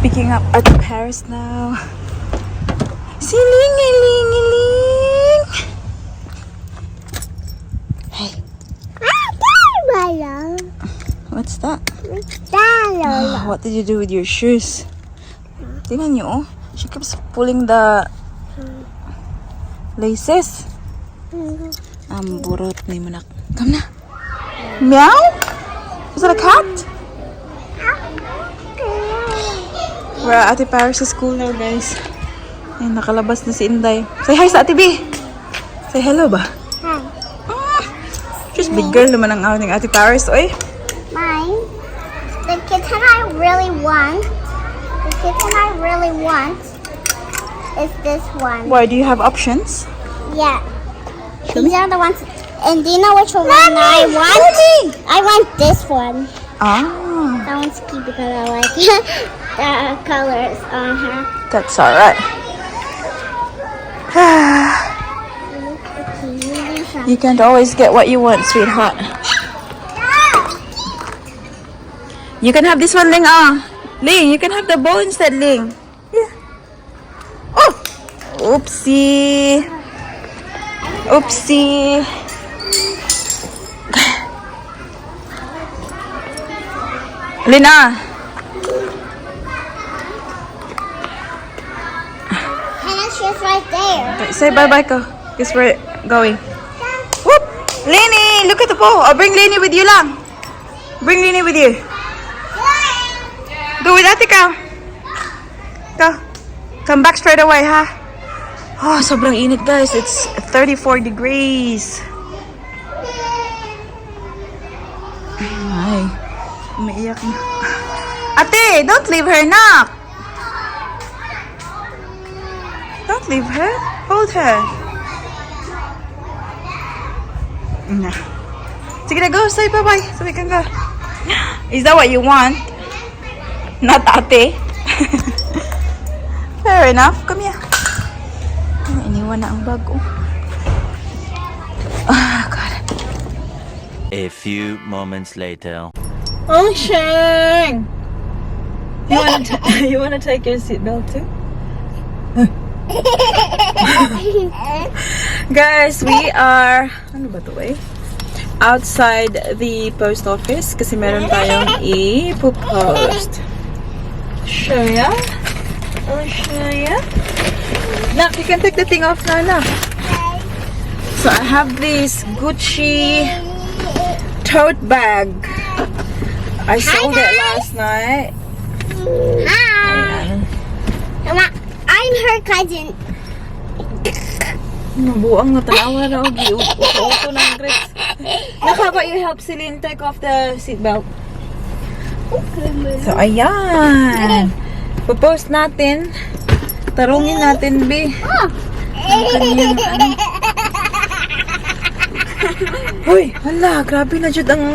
picking up at Paris now. Siling-iling-iling! Hey. What's that? Oh, what did you do with your shoes? Tingnan niyo, oh. She keeps pulling the laces. Burot ni mo na. Come na. Meow? Is that a cat? We're at Ate Paris' school now, guys. Ay, nakalabas na si Inday. Say hi sa Ate B. Say hello ba? Hi. Just big girl naman ang outing Ate Paris, oy. Mine. The kitten I really want. Is this one. Why, do you have options? Yeah. Show These me. are the ones. And do you know which one I want? I want this one. Ah, That one's cute because I like the colors on her. that's alright. You can't always get what you want, sweetheart. You can have this one, Ling. Ling, you can have the bowl instead, Ling. Yeah. Oh! Oopsie. Oopsie. Lina. And she's right there. Okay, say bye-bye, ko. Because we're going. Whoop! Lenny, look at the bowl. I'll bring Lenny with you lang. Bring Lenny with you. Go with Ate Ka. Go. Come back straight away, ha? Oh, sobrang init, guys. It's 34 degrees. Ay, umiiyak na. Ate, don't leave her, nak. Don't leave her. Hold her. Nah. Sige na, go. Say bye-bye. So we can go. Is that what you want? Not ate. Fair enough. Come here. Iniwan na ang bag, oh. Ah, God. A few moments later. Oh, Shang! You wanna take your seatbelt too? Guys, we are ano ba to, outside the post office kasi meron tayong i-post. Show ya? Oh, show ya? Nak, you can take the thing off now, nak. So I have this Gucci tote bag. I sold it last night. Hi. Mama, I'm her cousin. Mabuang na tanawa na og uto ng grits. How about you help Celine take off the seatbelt? So ayan. Popost natin. Tarungin natin, B. Ang kanyang ano. Hoy, hala, grabe na jud ang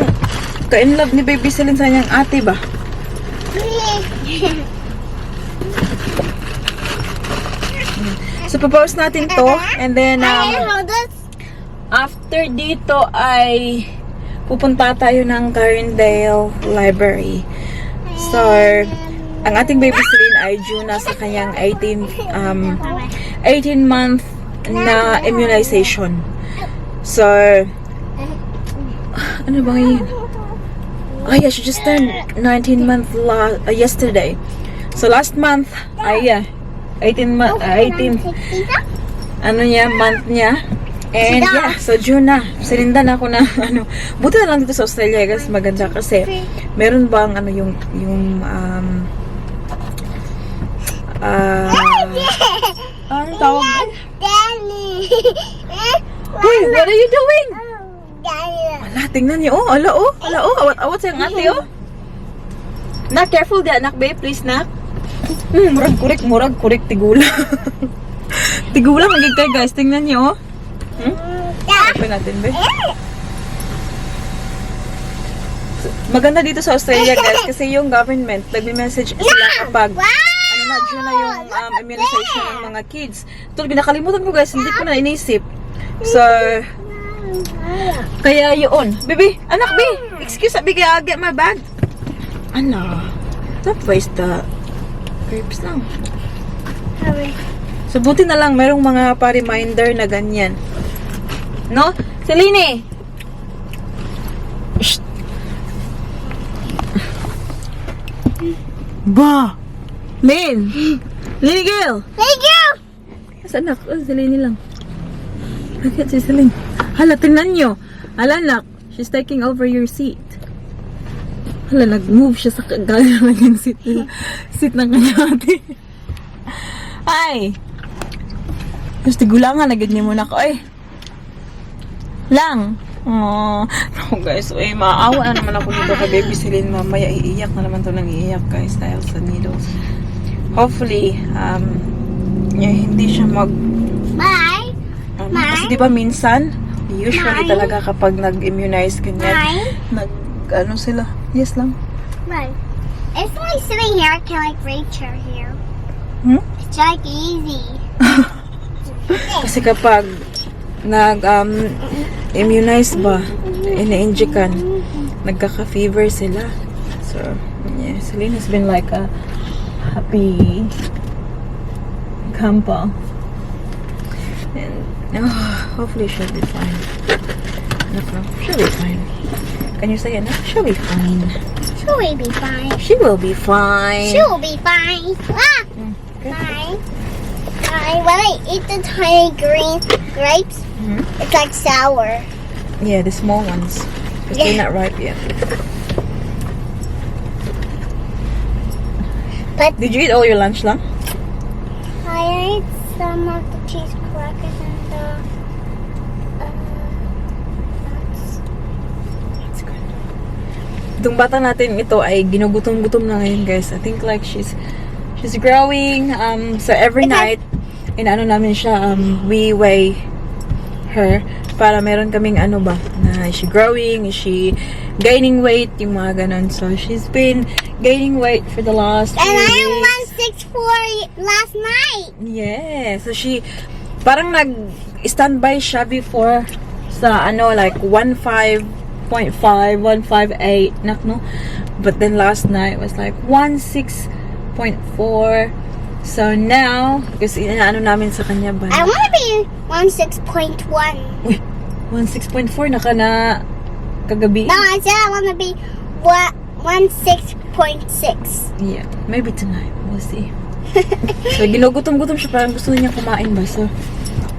ka-in-love ni Baby Celine sa niyang ate ba? So, popost natin to. And then, after dito ay pupunta tayo ng Carindale Library. So, ang ating Baby Celine ay due na sa kanyang 18-month na immunization. So, ano ba ngayon? Oh yeah, she just turned 19 months yesterday. So, last month, 18 month niya. And yeah, so June na. Sinindan ako na buti na lang dito sa Australia, guys, maganda kasi meron bang yung anong tawag? Danny. Uy, what are you doing? Wala, tingnan niyo, ala, awat sa ate, Nak, careful di anak, babe, please, nak. Murag kurik, tigula. Tigula, magigkay, guys, tingnan niyo, Open natin, babe. Maganda dito sa Australia, guys, kasi yung government, nagme-message sila kapag due na yung immunization ng mga kids. Ito, binakalimutan ko, guys, hindi ko na inisip. So, kaya yun. Baby, anak, excuse me, get my bag. Ano? Don't waste the grapes lang. Hurry. So, buti na lang, merong mga pa-reminder na ganyan. No? Celine! Shh! Ba! Lynn! Lynn girl! Hey, girl! Saan anak? Oh, Celine lang. Bakit si Celine? Hala, tingnan nyo. Hala, anak. She's taking over your seat. Hala, nag-move siya sa kagaya lang yung seat. Seat ng kanya ate. Ay! Tapos tigulangan, nagad niya muna ko. Ay! Lang! Oh, guys, maawa na naman ako nito kay baby Celine. Mamaya iiyak na naman to nang iiyak guys dahil sa needles. Hopefully, hindi siya Bye. kasi di ba minsan, usually talaga kapag nag-immunize ganyan, sila. Yes lang. Bye. It's like sitting here. I can like reach her here. It's like easy. Kasi kapag nag-immunize ba, ina-injikan, nagkaka-fever sila. So, yeah, Celine has been like a happy camper. And, hopefully she'll be fine. She'll be fine. Can you say it now? She'll be fine. She will be fine. She will be fine. She will be fine. Ah! Fine. When I eat the tiny green grapes, it's like sour. Yeah, the small ones. Because they're not ripe yet. But did you eat all your lunch lang? I ate some of the cheese crackers and the nuts. That's good. Itong bata natin ito ay ginugutom-gutom na ngayon guys. I think like she's growing. So every night, inaano namin siya, we weigh her para meron kaming na is she growing, is she gaining weight, yung mga ganon. So she's been gaining weight for the last few And I weeks. 164 last night. Yeah, so she parang nag-standby siya before sa like 15.5, 158 no, but then last night was like 16.4. So now, kasi inaano namin sa kanya ba? I want to be 16.1. Uy, 16.4 na kagabi. No, I said I want to be 16.6. Yeah, maybe tonight. We'll see. So, ginugutom-gutom siya. Parang gusto niya kumain ba? So,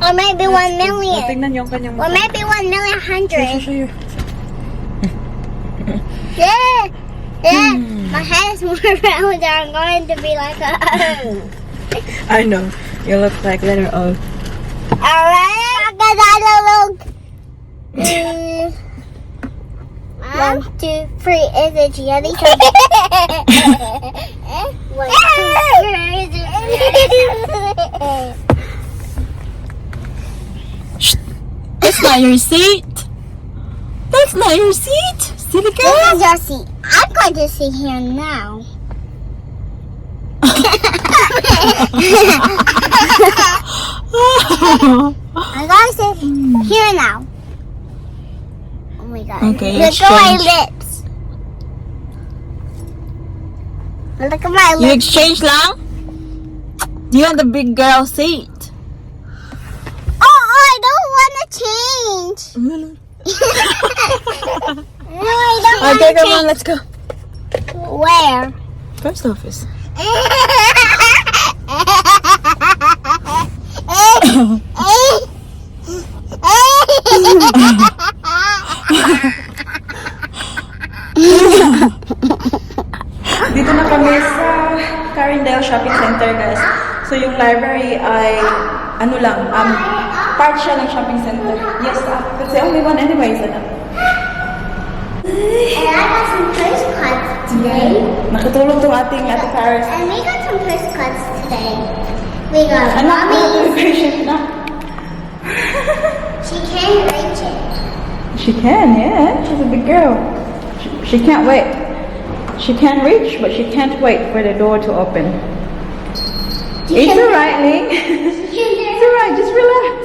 Or maybe 1 million. tingnan niyo ang kanyang Or maybe 1,000,000. Sure. Yeah. Yeah. My head is more round. I'm going to be like a O. I know. You look like letter O. Alright. Look. 1, 2, 3 is a G. Are these 1, 2, 3 is a Shh! That's not your seat! That's not your seat! Silly This girl! is your seat. I'm going to sit here now. I'm going to sit here now. Oh my god. Okay, Look at my exchange. lips. Look at my You lips. exchange lang? You want the big girl seat? Oh, I don't want to change. No, I don't want Okay, to come on, change. let's go. Where? Post office. Dito na kami sa Carindale Shopping Center, guys. So, yung library ay, part siya ng shopping center. Yes, that's the only one anyways, And I got some postcards today. Nakatulog tong ating Ate Paris. And we got some postcards today. We got Anak, Mommy's. patient na. She can reach it. She can, yeah. She's a big girl. She can't wait. She can reach, but she can't wait for the door to open. It's alright, Ling. It's alright, just relax.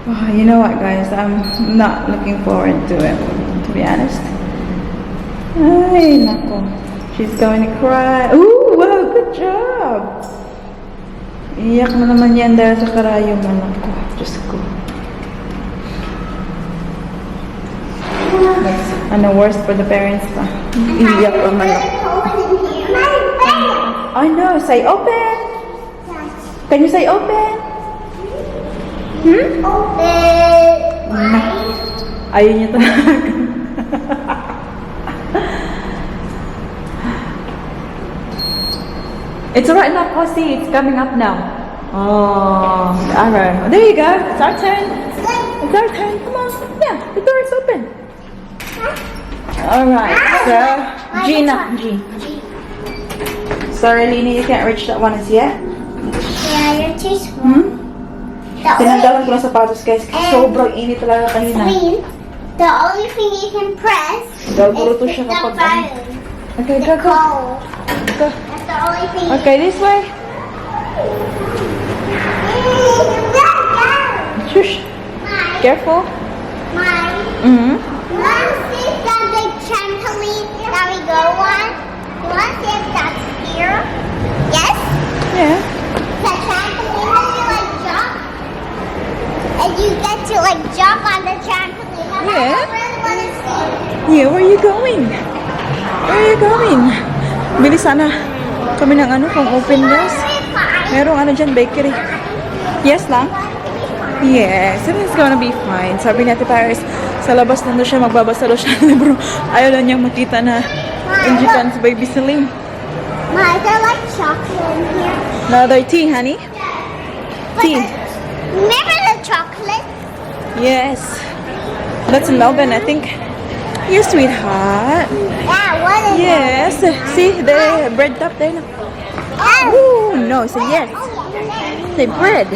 Oh, you know what, guys? I'm not looking forward to it, to be honest. Ay, nako. She's going to cry. Ooh, wow, good job. Iyak na naman yan dahil sa karayom, anak ko. Diyos ko. Ano, worst for the parents pa. Iyak ang anak. I know. Say open. Can you say open? Open. Ayaw niya talaga. It's alright now, see, it's coming up now. Oh, alright. There you go. It's our turn. It's our turn. Come on. Yeah, the door is open. Alright, so Gina. G. Sorry, Lina, you can't reach that one as yet. Yeah, you're too small. Tinanggalan ko ng sapatos, guys. Sobrang init talaga kanina. The only thing you can press Gaguro to is siya the kapag... phone. Okay, go, go. Go. That's the only thing. Okay, this way. Shush. Careful. Mine. Want to see that big trampoline that we go on? You want to see if that's here? Yes? Yeah. The trampoline that you like jump? And you get to like jump on the trampoline. And Yeah. I really want to see. Yeah, where are you going? Where are you going? Bilis sana. Kami ng ano, kung open guys. Merong ano dyan, bakery. Yes lang? Yes, it's gonna be fine. Sabi ni Ate Paris, sa labas na siya, magbabasa daw siya ng libro. Ayaw na niyang makita na Injitans baby CELINE. Ma, is there like chocolate in here? Another tea, honey? Tea. Remember the chocolate? Yes. That's in Melbourne, I think. Yes, sweetheart. Yeah, what is Yes. See, the bread top there. that? Ooh, no, say yes. Say bread.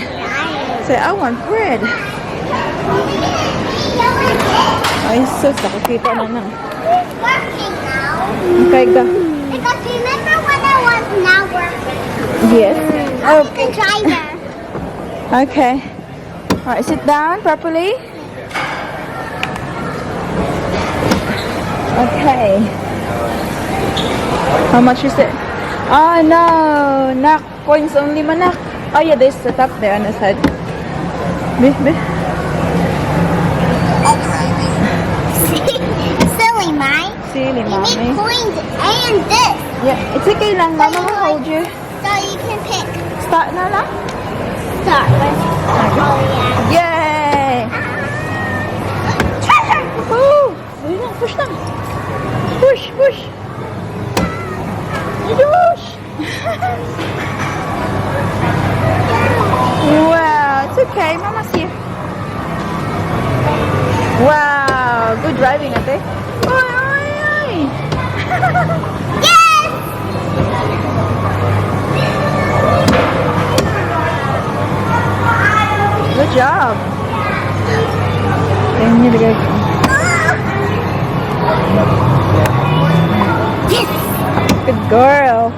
Say, I want bread. Ay, sus, nakakita na na. It's working now. Okay, go. Because remember when I was not working? Yes. I'm the driver. Okay. Alright, sit down properly. Okay. How much is it? Oh, no. Nak. Coins only, manak. Oh, yeah, there's the top there on the side. Be. Silly, mine. Silly, You need mommy. coins and this. Yeah, it's okay lang. Mama will hold you. So you can pick. Start na lang. Start. Oh, yeah. Yay! Treasure! Woo! Dali na, push na. Push. Push! Wow, it's okay. Mama's here. Wow, good driving, ate. Oy! Yes! Good job. Tingnan niyo, bigay ko. Yes! Good girl.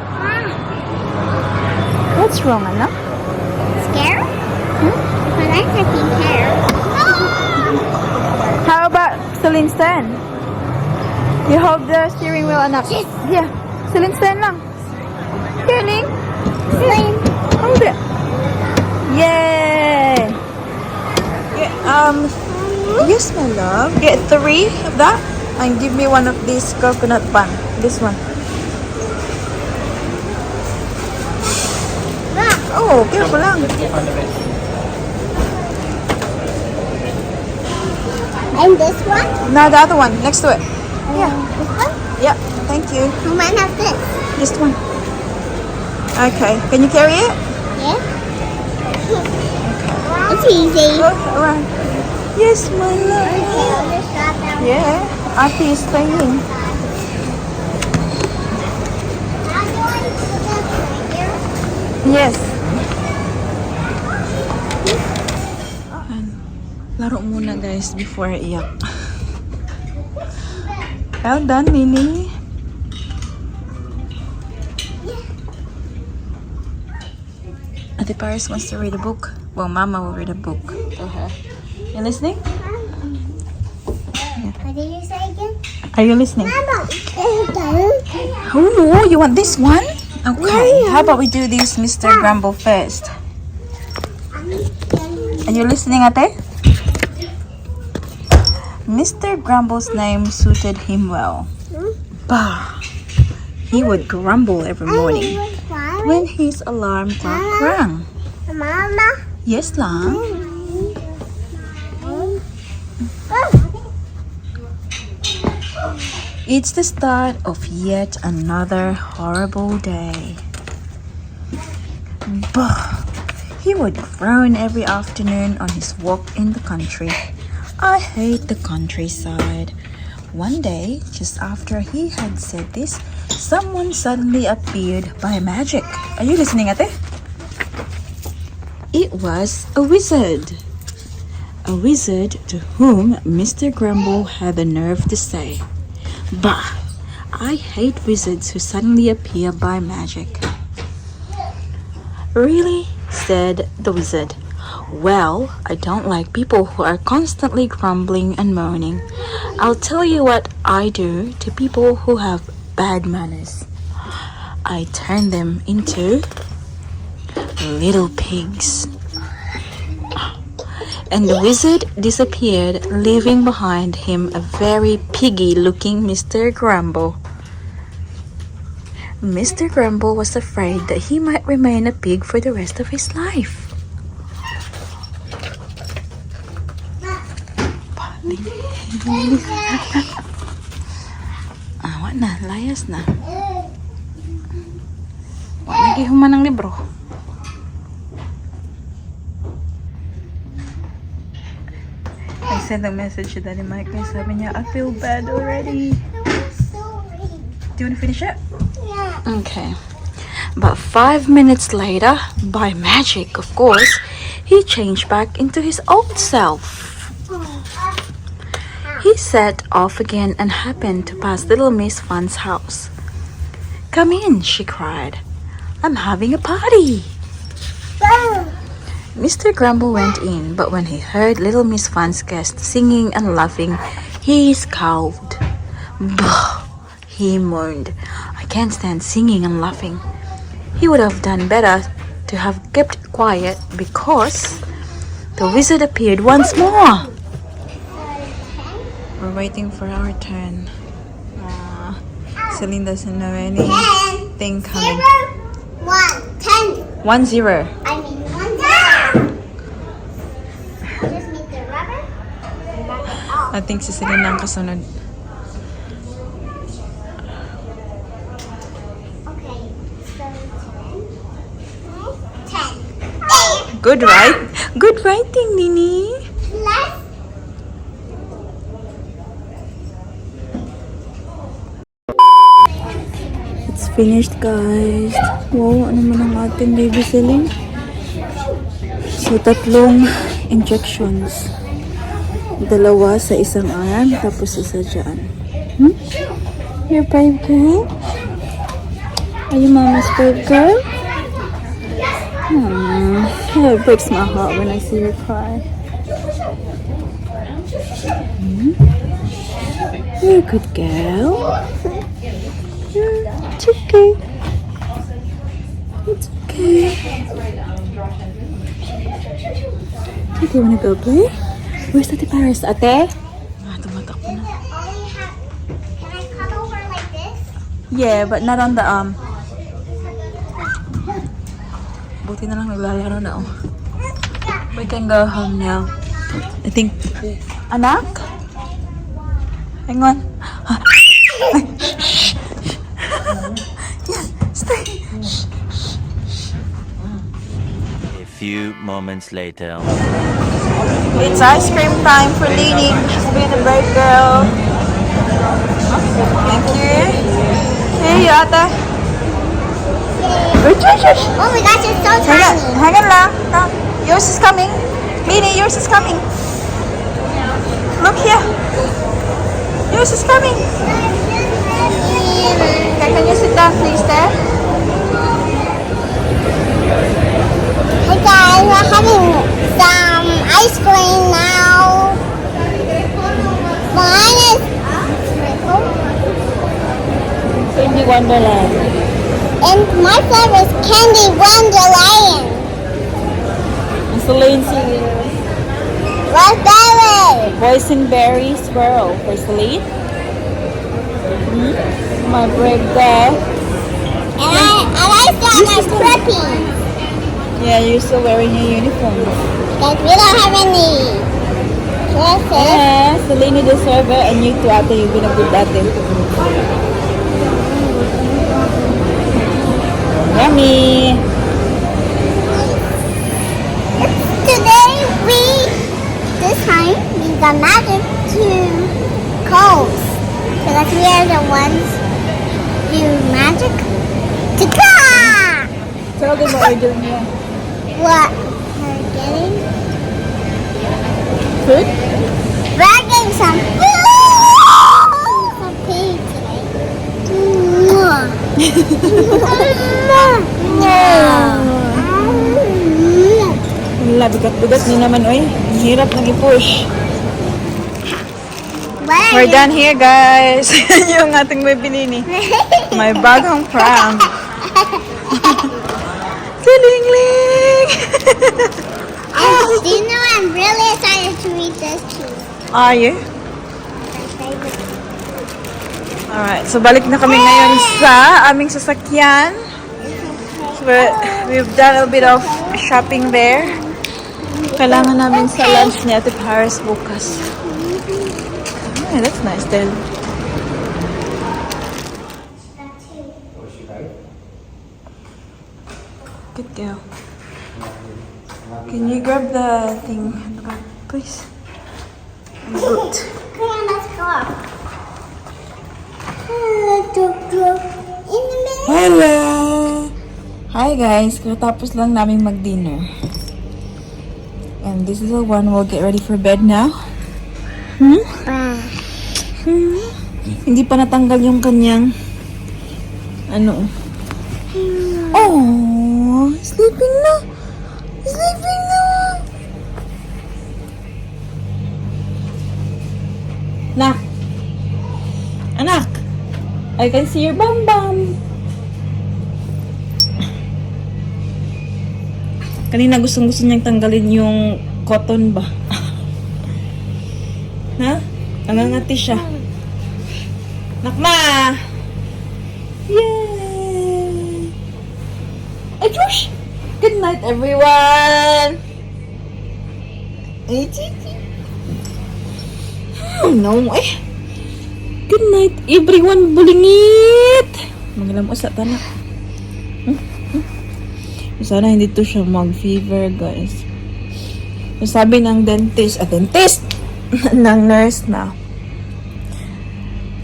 What's wrong, anak? Scared? But I'm taking care. How about CELINE stand? You hold the steering wheel, anak. Yes. Yeah. CELINE stand lang. Celine. Slim. Hold it. Yay! Yes, my love. Get 3 of that and give me one of these coconut bun. This one. Oh, careful lang. And this one? No, the other one next to it. Yeah. This one? Yeah. Thank you. Who might have this? This one. Okay. Can you carry it? Yeah. It's easy. Go around. Yes, my love. Yeah. Auntie is playing. Yes. Laro muna guys before iyak. Well done, Mini. Ate Paris wants to read a book. Well, Mama will read a book to her. You listening? What did you say again? Are you listening? Mama. Oh, you want this one? Okay, how about we do this Mr. Grumble first? Are you listening, Ate? Mr. Grumble's name suited him well. Bah! He would grumble every morning when his alarm clock rang. Mama. Yes, Lang? It's the start of yet another horrible day. Bah! He would groan every afternoon on his walk in the country. I hate the countryside. One day, just after he had said this, someone suddenly appeared by magic. Are you listening, Ate? It was a wizard. A wizard to whom Mr. Grumble had the nerve to say, "Bah! I hate wizards who suddenly appear by magic." "Really?" said the wizard. "Well, I don't like people who are constantly grumbling and moaning. I'll tell you what I do to people who have bad manners. I turn them into little pigs." And the wizard disappeared, leaving behind him a very piggy-looking Mr. Grumble. Mr. Grumble was afraid that he might remain a pig for the rest of his life. Awa na, layas na. Nagihuman ng libro. I sent a message to Daddy Mike and sabi niya, I feel bad already. Do you want to finish it? Yeah. Okay. But 5 minutes later, by magic of course, he changed back into his old self. He set off again and happened to pass little Miss Fun's house. "Come in," she cried. "I'm having a party." Mr. Grumble went in, but when he heard little Miss Fun's guests singing and laughing, he scowled. "Bah!" he moaned. "I can't stand singing and laughing." He would have done better to have kept quiet because the wizard appeared once more. We're waiting for our turn. Celine doesn't know anything coming. 10. 1-0. I mean 1. Just make the rubber and back it off. I think si Celine ang kasunod. Okay, so 10. Good, right? Good writing, Nini. Let's It's finished, guys. Wow, ano man ang ating baby Celine? So, 3 injections. 2 sa isang arm, tapos isa dyan. You're brave girl? Are you mama's brave girl? Oh, it breaks my heart when I see her cry. You're a good girl. It's okay. It's okay. Do you wanna go play? Where's Ate Paris? Ate? Tumatakbo na. Can I cut over like this? Yeah, but not on the Buti na lang naglalaro na, oh. We can go home now. I think. Anak? Hang on. Ay, shh. Yeah, stay. A few moments later. It's ice cream time for Lily. She's being a brave girl. Thank you. Hey, Ate. Oh my gosh, it's so tiny. Hang on lang. No, yours is coming. Lily, yours is coming. Look here. Yours is coming. Okay, can you sit down please there? Hey guys, we're having some ice cream now. Mine is... $21. And my flavor is Candy Wonderland. CELINE cereal. Raspberry. Boysenberry swirl for CELINE. My break there. And I still have my preppy. Yeah, you're still wearing your uniform. Because we don't have any dresses. Yeah, CELINE deserve it, and you too, ate. You've been a good ate. Yummy! Today this time we got magic to codes. Because we are the ones do magic to car. Tell them what you're doing here. What we're getting? Food? We're getting some food. Some pig today. Wala, bigat-bigat ni naman, oy. Ang hirap nang i-push. We're done here, guys. Yung ating may binini. May bagong pram. Tiling-ling! Do you know I'm really excited to eat this cheese? Are you? My favorite. Alright, so balik na kami ngayon sa aming sasakyan. So we've done a bit of shopping there. Kailangan namin sa lunch ni Ate Paris bukas. Yeah, that's nice then. Good girl. Can you grab the thing, please? Good. Come on, let's go. In the middle. Hello! Hi guys, katapos lang namin mag-dinner. And this is the one we'll get ready for bed now. Hindi pa natanggal yung kanyang ano. Oh, sleeping na. Sleeping na. Nak. Anak. I can see your bum bum. Kanina gustong-gusto niyang tanggalin yung cotton ba? Ha? Nangangati siya. Nakma! Yay! Ayush! Good night, everyone! Oh no, eh. Good night, everyone. Bulingit! Magalam sa tanak. Sana hindi to siya mag-fever, guys. So, sabi ng dentist, ng nurse na.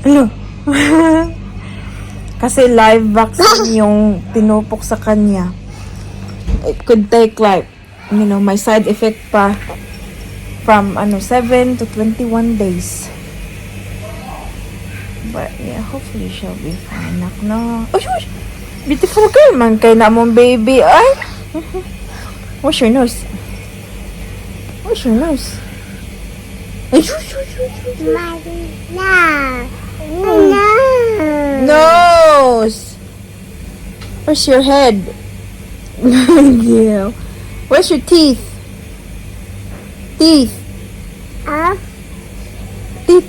Ano? Kasi live vaccine yung tinupok sa kanya. It could take like, may side effect pa from 7 to 21 days. But yeah, hopefully she'll be fine. No. Oh, shush! Beautiful girl man kay na mong baby. Ay! What's your nose? What's your nose? Ay, shush! Nose! Where's your head? Yeah. Where's your teeth? Teeth. Teeth.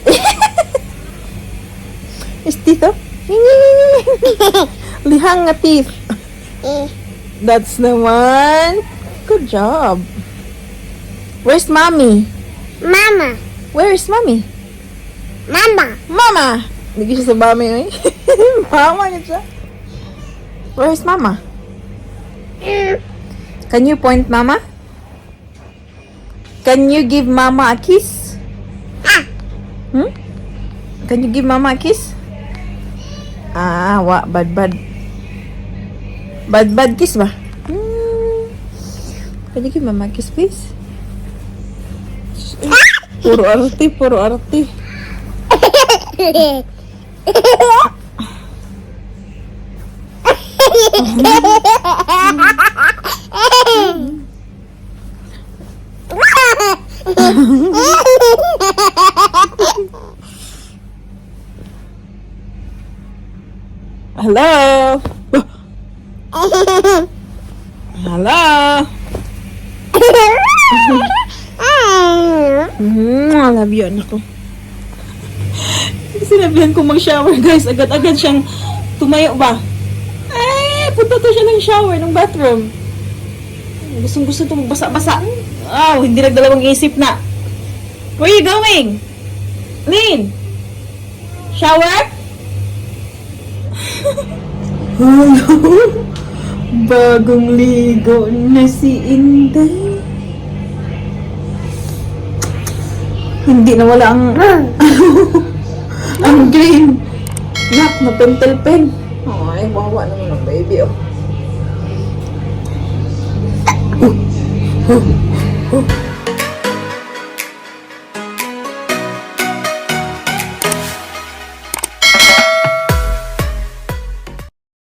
Is teeth up? Lihang nga teeth. That's the one. Good job. Where's mommy? Mama. Where is mommy? Mama. Mama! Hindi siya sa mommy, eh. Mama niya siya. Where's mama? Can you point mama? Can you give mama a kiss? Can you give mama a kiss? Bad kiss ba? Can you give mama a kiss, please? Puro arti. Hello? Hala. I love you, anak ko. Sinabihan ko mag-shower, guys. Agad-agad siyang tumayo ba? Punta to siya ng shower, ng bathroom. Gustong-gusto ito magbasa-basa. Hindi nagdalawang isip na. Where you going? Lynn? Shower? Hello? Bagong ligo na si Inday. Hindi na wala ang ang green. Nak, na pentel pen. Ay, wawa naman ang baby, oh.